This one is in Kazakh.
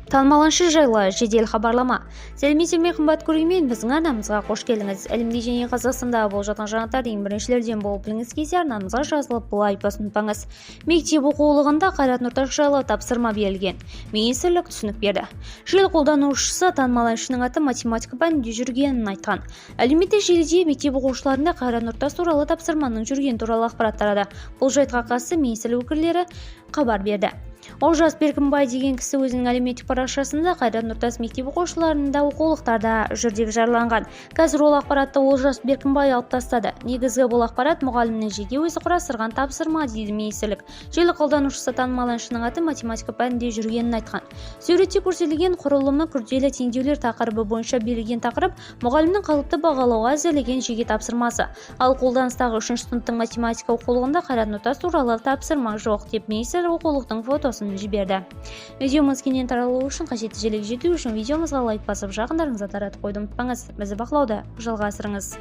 Танымал әнші жайлы жедел хабарлама. Сәлеметсіздер ме, қымбат көрермен! Біздің арнамызға қош келдіңіз! Әлемде және Қазақстанда болып жатқан жаңалықтарды ең біріншілерден болып білгіңіз келсе, арнамызға жазылып, лайк басуды ұмытпаңыз. Мектеп оқулығында Қайрат Нұртас жайлы тапсырма берілген. Министрлік түсінік берді. Желі қолданушысы танымал әншінің аты математика пәнінде жүргенін айтқан. Әлеуметтік желіде мектеп оқушыларында Қайрат Нұртас туралы тапсырманың жүргені туралы ақпарат тарады. Бұл жайтқа қатысты министрлік өкілдері хабар берді. Олжас Беркімбай деген кісі өзінің әлеуметтік парақшасында Қайрат Нұртас мектеп оқушыларында оқулықтарда жүр деп жарияланған. Қазір ол ақпаратты Олжас Беркімбай алып тастады. Негізгі бұл ақпарат мұғалімнің жеке өзі құрастырған тапсырма, дейді министрлік. Желі қолданушысы танымал әншінің аты математика пәнінде жүргенін айтқан. Суретте көрсетілген «Құрылымы күрделі теңдеулер» тақырыбы бойынша берілген тақырып мұғалімнің қалыпты бағалауға әзірлеген жеке тапсырмасы. Ал қолданыстағы үшінші сыныптың математика оқулығында Қайрат Нұртас туралы тапсырма жоқ, деп министр оқулықтың фотосын жіберді. Видеомыз кеңінен таралуы үшін, қажетті желіге жету үшін видеомызға лайк басып, жақындарыңызға таратып қоюды ұмытпаңыз. Бізді бақылауды жалғастырыңыз.